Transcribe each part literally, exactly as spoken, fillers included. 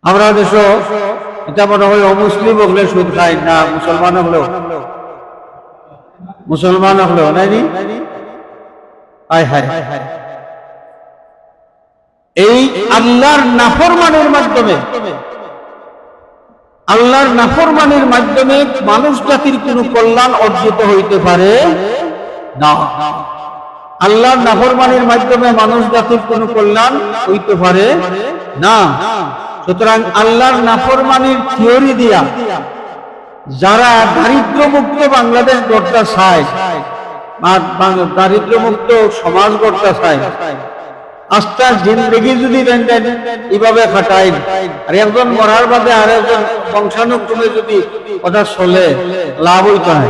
আমরা দেশো ইটা মনে অয় অমুসলিম অকলে সুদ খায় না, মুসলমান অকলেও, মুসলমান অকলেও, নায় নি? আয় হায়। এই আল্লাহর নাফরমানির মাধ্যমে, আল্লাহর নাফরমানির মাধ্যমে মানুষ জাতির কোনো কল্যাণ অর্জিত হইতে পারে না। আল্লাহর নাফরমানির মাধ্যমে মানুষ জাতির কোনো কল্যাণ হইতে পারে না। সুতরাং আল্লাহর নাফরমানির থিওরি দিয়া যারা দারিদ্র্যমুক্ত বাংলাদেশ গড়তা চায়, আর বাং-, দারিদ্র্যমুক্ত সমাজ গড়তা চায়, আস্তা জিন্দেগি যদি দেন দেন এইভাবে কাটাইন, আর একজন মরার বাদে আর একজন বংশানুক্রমে যদি ওটা চলে, লাভ হইতো না।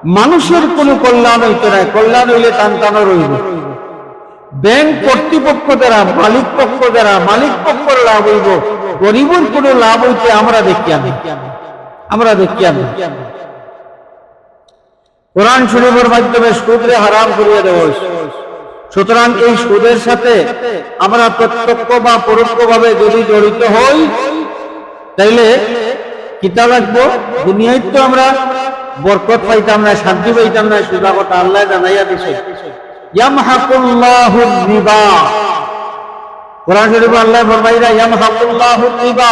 মানুষের কোনো কল্যাণ হইতো না, কল্যাণ হইলে টান টানো রইব। ব্যাংক কর্তৃপক্ষ দ্বারা, মালিক পক্ষ দ্বারা, মালিক পক্ষর লাভ হইব, গরিবর কোনো লাভ হইতে আমরা দেখিয়ার না, আমরা দেখিয়ার না। কোরআন শরীফের মাধ্যমে সুদরে হারাম করিয়া দেওয়া হয়েছে। সুতরাং এই সুদের সাথে আমরা প্রত্যক্ষ বা পরোক্ষভাবে যদি জড়িত হই, তাইলে কিতা লাগবো? দুনিয়ায় তো আমরা বরকত পাইতাম না, শান্তি পাইতাম না, সুদা কথা আল্লাহ জানাইয়া দিছে, "ইয়ামহাকুল্লাহুর রিবা।" কোরআন শরীফে আল্লাহ ফরমাইরা, "ইয়ামহাকুল্লাহুর রিবা।"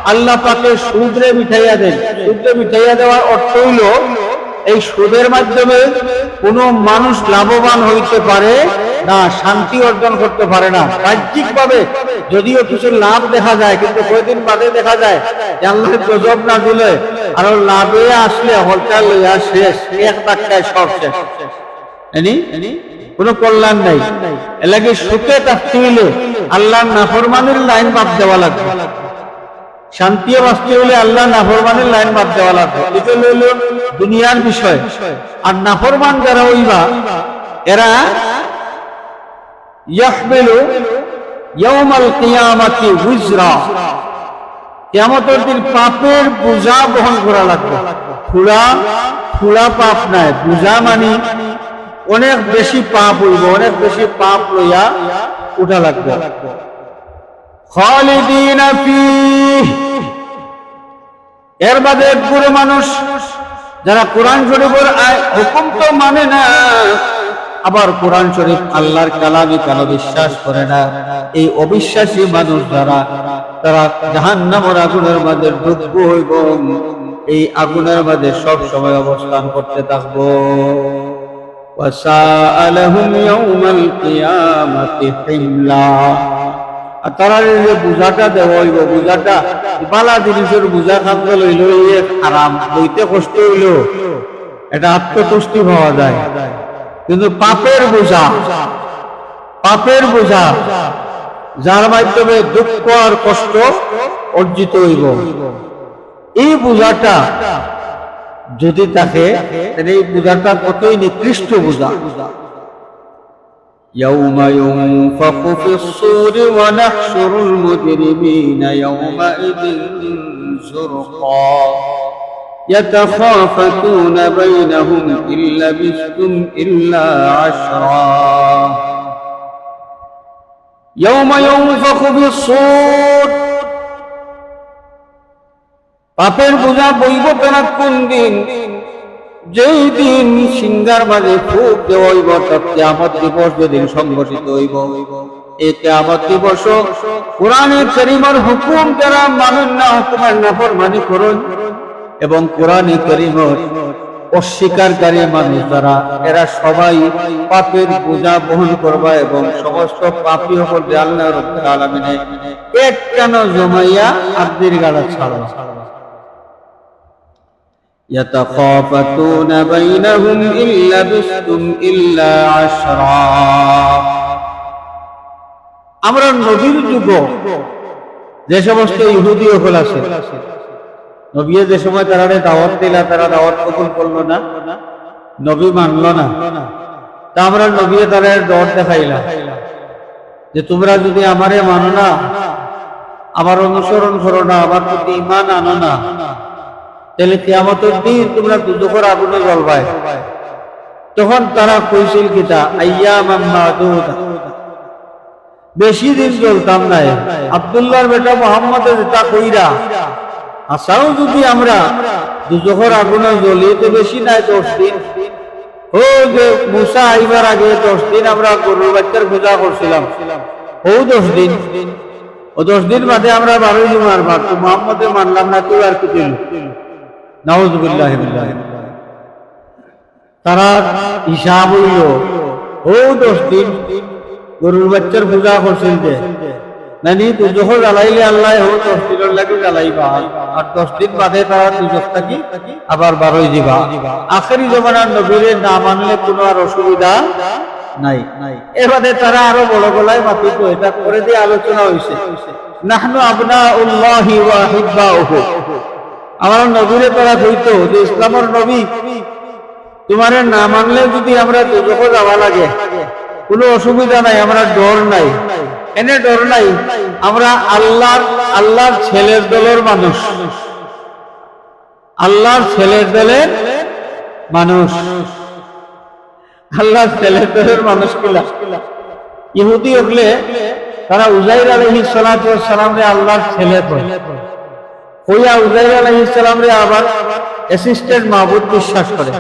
আল্লাহ পাকে সুদরে মিটাইয়া দেন। সুদরে মিটাইয়া দেওয়ার অর্থ হইল, এই সুদের মাধ্যমে কোনো মানুষ লাভবান হইতে পারে না, শান্তি অর্জন করতে পারে না। বাহ্যিকভাবে যদিও কিছু লাভ দেখা যায়, কিন্তু কয়দিন বাদে দেখা যায় যে আল্লাহর গজব নাজিল হয়, আর লাভে আসলে হলটা লইয়া শেষ, এক ধাক্কায় সব শেষ। এনি কোনো কল্যাণ নাই। এর লাগি সুখে থাকতে হইলে আল্লাহর নাফরমানির লাইন বাদ দেওয়া লাগবে। শান্তিয়ে বাঁচতে হইলে আল্লাহর নাফরমানির লাইন বাদ দেওয়া লাগবে। এটা হইল দুনিয়ার বিষয়। আর নাফরমান যারা হইবা, এরা ইয়াহমিলু ইয়াউমাল কিয়ামাতি উজরা, কিয়ামতের দিন পাপের বোঝা বহন করা লাগবে। থুড়া, থুড়া পাপ নাই, বোঝা মানি অনেক বেশি পাপ হইব, অনেক বেশি পাপ লইয়া উঠা লাগবে। খালিদিনা ফিহ, এর বাদে এক গুরু মানুষ যারা কোরআন শরীফের আয়-, হুকুম তো মানে না, আবার কোরআন শরীফ আল্লাহর কালামে কানো বিশ্বাস করে না, এই অবিশ্বাসী মানুষ যারা, তারা জাহান্নামের আগুনের মাঝে ডুববো হইব, এই আগুনের মাঝে সব সময় অবস্থান করতে থাকবো। ওয়াসাআ লাহুম ইয়াউমাল কিয়ামাতি হিমলা। আর তারারে যে বোঝাটা দেওয়া হইব, বোঝাটা বালা জিনিসের বোঝা কান্দে লইলে আরাম, লইতে কষ্ট হইল, এটা আত্মতুষ্টি পাওয়া যায়। কিন্তু পাপের বোঝা, পাপের বোঝা, যার মাধ্যমে দুঃখ আর কষ্ট অর্জিত হইব, এই বোঝাটা যদি থাকে, তাহলে এই বোঝাটা কতই নিকৃষ্ট বোঝা। يوم ينفخ في الصور ونحشر المجرمين يومئذ زرقا يتخافتون بينهم إن لبثتم إلا عشرا يوم ينفخ في الصور পাপের বোঝা বইব তারা কোন দিন? যেই দিন সিংহার মাঝে ফুক দেওয়া হইব, অর্থাৎ কিয়ামত দিবস যেদিন সংঘটিত হইব। এই কিয়ামত দিবস কোরআনে করিমের হুকুম যারা মানইন না, হুকুমের নাফরমানি করইন, এবং কোরআনে করিমের অস্বীকারকারী মানুষ যারা, এরা সবাই পাপের বোঝা বহন করবা এবং সমস্ত পাপী হকলরে আল্লাহ রাব্বুল আলামিনে একখানো জমাইয়া আগ্নির গাড়া ছাড়বা। يتخافتون بينهم إن لبثتم إلا عشرا। আমরা নবীর যুগ যে সমস্ত ইহুদি হকল আছে, নবীয়ে যে সময় তারারে দাওয়াত দিলা, তারা দাওয়াত কবুল করলো না, নবী মানলো না। তা আমরা নবীয়ে তারারে ডর দেখাইলা যে, "তোমরা যদি আমারে মানো না, আমার অনুসরণ করো না, আমার প্রতি ঈমান আনো না, তাহলে কিয়ামতের দিন তোমরা দুজখর আগুনে জ্বলবায়।" তখন তারা কইছিল কিতা, "আইয়ামাম মাদুদা।" বেশি দিন জ্বলতাম নায়। আব্দুল্লাহর বেটা মোহাম্মদে যেটা কইরা, আচ্ছাও যদি আমরা দুজখর আগুনে জ্বলি, তে বেশি নায় দশ দিন। ও যে মুসা আইবার আগে দশ দিন আমরা গরুর বাচ্চার পূজা করছিলাম, ও দশ দিন, ও দশ দিন বাদে আমরা বারোই জুমার বার, তো মোহাম্মদে মানলাম না, তুই আর কি দিল? নাউজুবিল্লাহ। তারার হিসাব অইল, ও দশ দিন গরুর বাচ্চার পূজা করছিল যে, নানি দুজখো জ্বালাইলে আল্লাহ ও দশ দিনর লাগি জ্বালাইবা, আর দশ দিন বাদে তারা দুজখ থাকি আবার বারোই দিবা। আখেরি জমানার নবীরে না মানলে কোনো আর অসুবিধা নাই। এবারে তারা আরো বড় গলায় মাতিত, এটা করে দিয়ে আলোচনা হইছে, নাহনু আবনাউল্লাহি ওয়া আহিব্বাউহু। আমার নবীরে তারা কইতো যে ইসলামর নবী, তোমারে না মানলে যদি আমরা দুজখো যাওয়া লাগে, কোনো অসুবিধা নাই, আমরা ডর নাই। এনে ডর নাই, আমরা আল্লাহর, আল্লাহর ছেলের দলের মানুষ, আল্লাহর ছেলের দলের মানুষ। আল্লাহর ছেলের দলের মানুষ কিলা? ইহুদি হকলে তারা উজাইর আলাইহিস সালাতু ওয়াস সালামরে আল্লাহর ছেলে কয়। কইয়া উজাইর আলাইহিস সালামরে আবার অ্যাসিস্ট্যান্ট মাবুদ বিশ্বাস করে।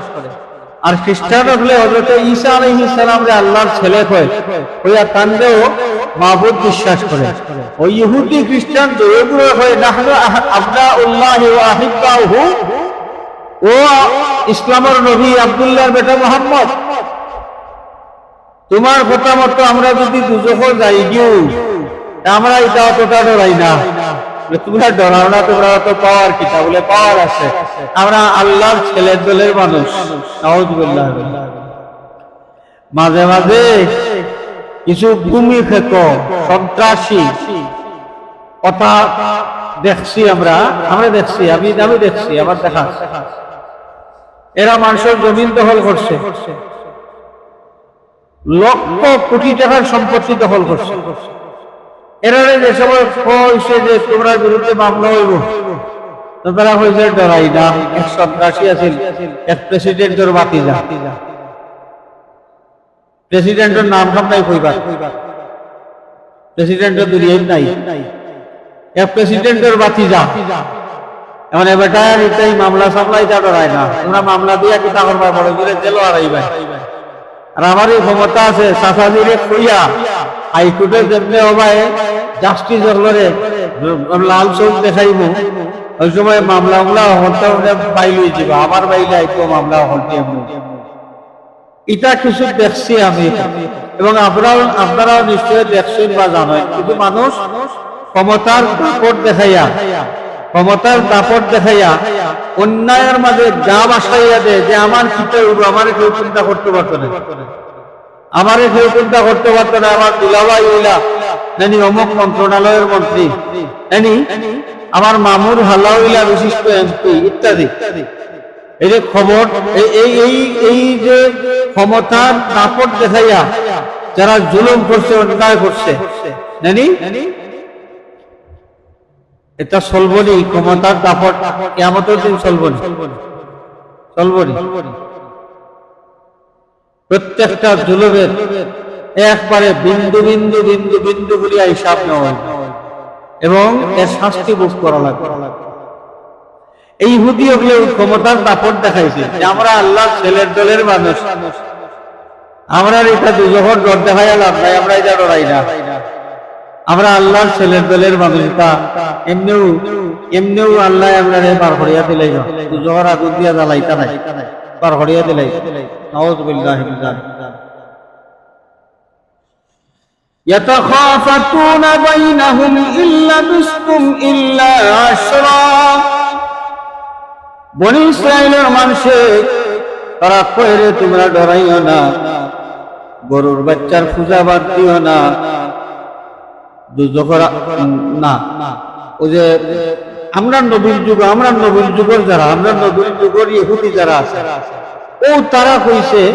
আর খ্রিস্টান হকলে হযরতে ঈসা আলাইহিস সালামরে আল্লাহর ছেলে কয়, কইয়া তানরেও মাবুদ বিশ্বাস করে। ও ইহুদি খ্রিস্টান দৌড়ে দৌড়ে কয়, "নাহনু আহ-, আবনাউল্লাহি ওয়া আহিব্বাউহু।" ও ইসলামর নবী আব্দুল্লাহর বেটা মোহাম্মদ, তোমার কথা মতো আমরা যদি দুজখো যাই গিও, তা আমরা এটা অতটা ডরাই না। বলে, "তোমরা ডরাও না, তোমরা অত পাওয়ার কিতা?" বলে, "পাওয়ার আছে, আমরা আল্লাহর ছেলের দলের মানুষ।" নাউজুবিল্লাহ। মাঝে মাঝে কিছু গুমি খেকো, সন্ত্রাসী কথা দেখছি আমরা, আমরা দেখছি, আমি, আমি দেখছি, আমার দেখা। এরা মানুষের জমিন দখল করছে, লক্ষ কোটি টাকার সম্পত্তি দখল করছে। এরারে যে সময় কইছে যে তোমরা বিরুদ্ধে মামলা হইব, তো তারা কইছে, "ডরাই না, এক সন্ত্রাসী আছিল, এক প্রেসিডেন্টর ভাতিজা।" প্রেসিডেন্টর নাম খাম নাই কইবার, প্রেসিডেন্টর দুনিয়াত নাই। এক প্রেসিডেন্টর ভাতিজা। মানে বেটায় ইতাই মামলা সামলাইতা ডরায় না। তোমরা মামলা দিয়া কিতা করবা, বড় জোরে জেলো হারাইবা। আর আমার এই ক্ষমতা আছে, চাচাজিরে কইয়া হাইকোর্টে যেমনে হবায় জাস্টিস হকলরে লাল চোখ দেখাইমু, ওই সময় মামলা উমলা হকলতা বাইল হই যাবা, আমার বাইলে আইতো মামলা হকলতা এমনি। ইটা কিছু দেখছি আমি, এবং আপনারাও, আপনারাও নিশ্চয় দেখছেন বা জানেন। কিছু মানুষ ক্ষমতার দাপট দেখাইয়া, ক্ষমতার দাপট দেখাইয়া অন্যায়ের মাঝে গা ভাসাইয়া দেয় যে, "আমার কিতা হইব, আমারে কেউ চিন্তা করতে পারতো না, আমারে কেউ চিন্তা করতে পারতো না, আমার দুলাভাই হইলা, নানি অমুক মন্ত্রণালয়ের মন্ত্রী, নানি আমার মামুর হালা হইলা বিশিষ্ট এমপি" ইত্যাদি। এই যে খবর, এই, এই, এই, এই যে ক্ষমতার দাপট দেখাইয়া যারা জুলুম করছে, অন্যায় করছে, নানি? এটা চলবনি, ক্ষমতার দাপট কিয়ামতের দিন চলবনি, চলবনি। প্রত্যেকটা জুলুমের একবারে বিন্দু বিন্দু, বিন্দু বিন্দু করিয়া হিসাব নেওয়া হইব এবং এর শাস্তি ভোগ করা লাগবে। এই ইহুদি হকলে ওই ক্ষমতার দাপট দেখাইছে যে আমরা আল্লাহর ছেলের দলের মানুষ, আমরা ইটা দুজখর ডর দেখাইয়া লাভ নাই, আমরা ইটা ডরাই না। আমরা আল্লাহর ছেলের দলের মানুষ, ইটা এমনেও, এমনেও আল্লাহ আমরারে বার করিয়া দিলাইবা, দুজখর আগুন দিয়া জ্বালাইতা নাই, বার করিয়া দিলাইবা। নাউজুবিল্লাহি মিন যালিক। يتخافتون بينهم إن لبثتم إلا عشرا। বনি ইসরাইলের মানষে তারা কয়, "রে, তোমরা ডরাইও না, গরুর বাচ্চার পূজা বাদ দিও না।" দুজখর আ-, না, ওই যে আমরা নবীর যুগ, আমরা নবীর যুগর যারা, আমরা নবীর যুগর ইহুদি যারা আছে, ও তারা কইছে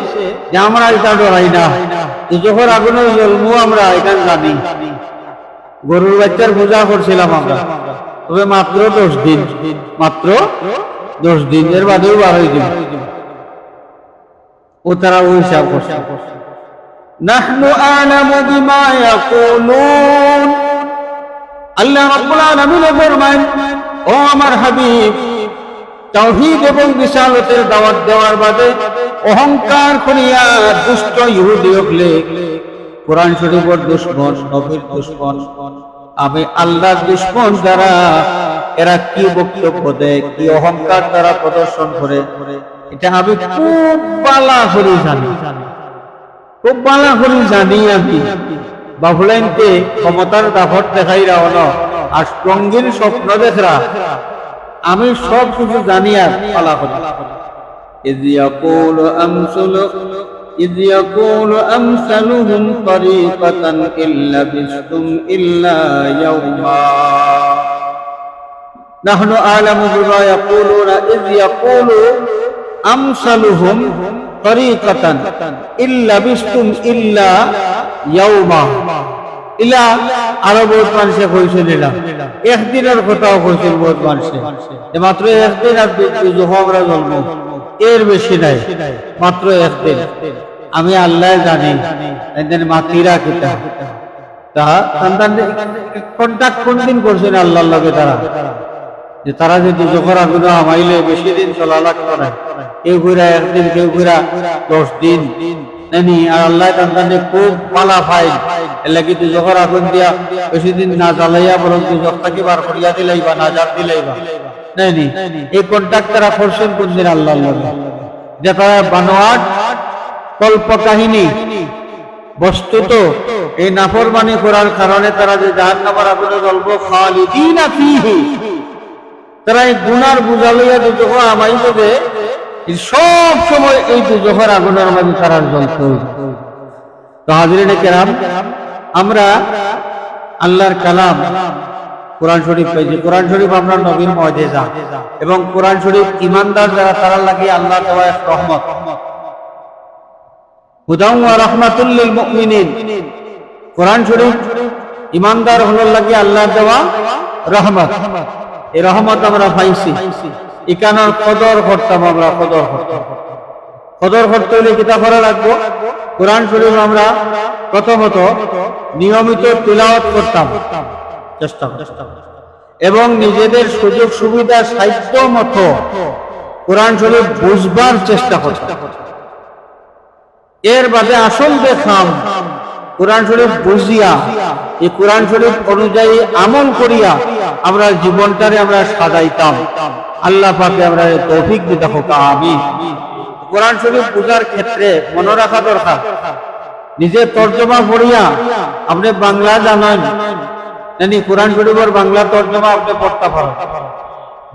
যে আমরা ইটা ডরাই না, দুজখর আগুনে জ্বলমু আমরা, ইখান জানি। গরুর বাচ্চার পূজা করছিলাম আমরা, তবে মাত্র দশ দিন, মাত্র দশ দিন, এর বাদেও বার হই দিন। ও তারা ওই হিসাব করছে। নাহনু আ'লামু বিমা ইয়াকুলুন। আল্লাহ রাব্বুল আলামিনে ফরমাইন, ও আমার হাবিব, তাওহীদ এবং রিসালতের দাওয়াত দেওয়ার বাদে অহংকার করিয়া দুষ্ট ইহুদি অকলে, কোরআন শরীফর দুশমন, নবীর দুশমন, আমি আল্লাহর দুশমন যারা, এরা কি বক্তব্য দেয়, কি অহংকার তারা প্রদর্শন করে, এটা আমি খুব ভালা করি জানি। খুব ভালা করি জানি আমি। বাফুলাইন্তে ক্ষমতার দাপট দেখাইরা অনো, আর রঙিন স্বপ্ন দেখরা, আমি সব কিছু জানি আর ভালা করি। إذ يقول أمثل إذ يقول أمثلهم طريقة إن لبثتم إلا يوما. نحن أعلم بما يقولون إذ يقول أمثلهم طريقة إن لبثتم إلا يوما. ইলা আরো বউত মানষে কইছইন ইলা। একদিনর কথাও কইছইন বউত মানষে। যে মাত্র একদিন আর দু-, দুজখো আমরা জ্বলমু। এর বেশি নায়। মাত্র একদিন। আমি আল্লায় জানি। এদিন মাতিরা কিতা। তা তান তান contract কোন দিন করছইন আল্লাহর লগে তারা? যে তারা যে দুজখর আগুনো হামাইলে বেশি দিন চলা লাগতো নায়। কেউ কইরা একদিন, কেউ কইরা দশ দিন। নানি, আর আল্লায় তান তানরে খুব ভালা পাইন। এর লাগি দুজখর আগুন দিয়া বেশি দিন না জ্বালাইয়া বরং দুজখ থাকি বার করিয়া দিলাইবা, নাজাত দিলাইবা। নানি, এই contract তারা করছইন কোন দিন আল্লাহর লগে? যে তারা বানোয়াট কল্পকাহিনী। বস্তুত এই নাফরমানি করার কারণে তারা যে জাহান্নামের আগুনে জ্বলবো, খালিদিনা ফিহি, তারা এই গুনার বোঝা লইয়া দুজখো হামাইবো যে, এই সব সময় এই দুজখর আগুনের মাঝে তারা জ্বলতে হইব। তো হাজিরিনে কেরাম, আমরা আল্লাহর কালাম কোরআন শরীফ পাইছি। কোরআন শরীফ আমরা নবীর মুজিজা, এবং কোরআন শরীফ ইমানদার যারা, তারার লাগি আল্লাহ দেওয়া এক রহমত। হুদাও ওয়া রাহমাতুল লিল মুমিনিন। কোরআন শরীফ ইমানদার অকলর লাগি আল্লাহ দেওয়া রহমত। এই রহমত আমরা পাইছি, ইখানর কদর করতাম, আমরা কদর করতাম। কদর করতে হইলে কিতা করা লাগবো? কোরআন শরীফ আমরা প্রথমত নিয়মিত তিলাওয়াত করতাম, চেষ্টা করতাম, এবং নিজেদের সুযোগ সুবিধা সাধ্য মতো কোরআন শরীফ বুঝবার চেষ্টা করতাম। এর বাদে আসল যে কাম, কোরআন শরীফ বুঝিয়া, এই কোরআন শরীফ অনুযায়ী আমল করিয়া আমরা জীবনটারে আমরা সাজাইতাম। আল্লাহ পাকে আমরারে তৌফিক দিতা হউক, আমিন। কোরআন শরীফ বুঝার ক্ষেত্রে মনো রাখা দরকার, নিজে তর্জমা পড়িয়া, আপনে বাংলা জানইন, নানি কোরআন শরীফর বাংলা তর্জমা আপনে পড়তা পারইন,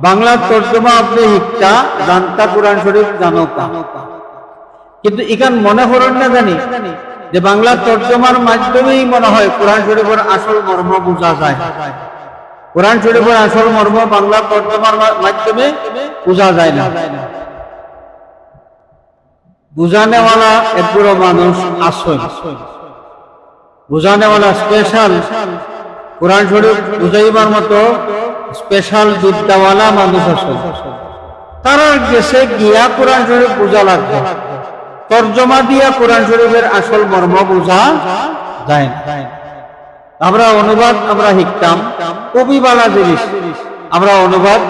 বাংলা তর্জমা আপনে হিকতা জানতা, কোরআন শরীফ জানতা। কিন্তু ইখান মনে করইন না জানি যে বাংলা তর্জমার মাধ্যমেই মনে হয় কোরআন শরীফর আসল মর্ম বুঝা যায়। কোরআন শরীফর আসল মর্ম বাংলা তর্জমার মা-, মাধ্যমে বুঝা যায় না। বুঝানেওয়ালা একগুলো মানুষ আছইন, বুঝানেওয়ালা special, কোরআন শরীফ বুঝাইবার মতো special বিদ্যাওয়ালা মানুষ আছইন। তারার গেছে গিয়া কোরআন শরীফ বুঝা লাগবে, তর্জমা দিয়া কোরআন শরীফের আসল মর্ম বুঝা যায় না। আমরা অনুবাদ আমরা হিকতাম, খুবই ভালা জিনিস। আমরা অনুবাদ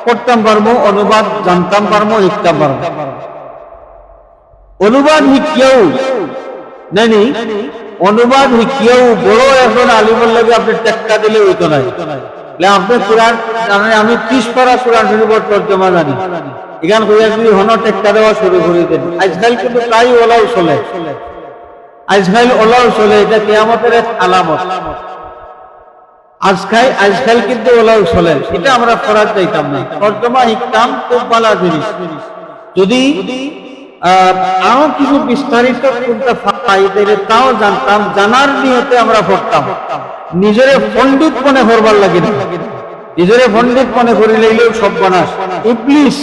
করতাম পারমু, অনুবাদ জানতাম পারমু, হিকতাম পারমু। অনুবাদ হিকিয়াও, নানি, অনুবাদ হিকিয়াও বড় একজন আলিমর লগে আপনে টেক্কা দিলে অইতো নায়। লে আপনে কোরআন, মানে, আমি ত্রিশ পারা কোরআন শরীফর তর্জমা জানি, ইখান কইয়া যদি হনো টেক্কা দেওয়া শুরু করি দেন, আজকাল কিন্তু তাই ওলাও চলে। আজকাল ওলাও চলে, ইটা কিয়ামতর এক আলামত। আজকাল, আজকাল কিন্তু ওলাও চলে, ইটা আমরা করাত যাইতাম না। তর্জমা হিকতাম খুব ভালা জিনিস। যদি, আহ, আরো কিছু বিস্তারিত কোনটা পাই, তাইলে তাও জানতাম, জানার নিয়তে আমরা পড়তাম। নিজরে পণ্ডিত মনে করবার লাগি না, নিজরে পণ্ডিত মনে করি লাইলেও সর্বনাশ। ইবলিস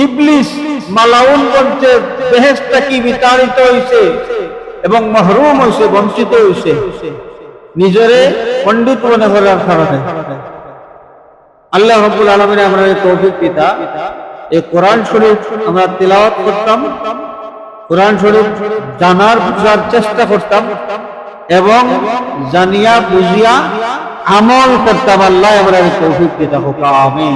ইবলিস মালাউন বনছে, বেহেশত থাকি বিতাড়িত অইছে এবং মহরুম অইছে, বঞ্চিত অইছে, নিজরে পণ্ডিত মনে করার কারণে। আল্লাহ রাব্বুল আলামিন আমরারে তৌফিক দিতা, এই কোরআন শরীফ আমরা তিলাওয়াত করতাম, কোরআন শরীফ জানার বুঝার চেষ্টা করতাম এবং জানিয়া বুঝিয়া আমল করতাম। আল্লাহ আমরারে তৌফিক দিতা হউক, আমিন।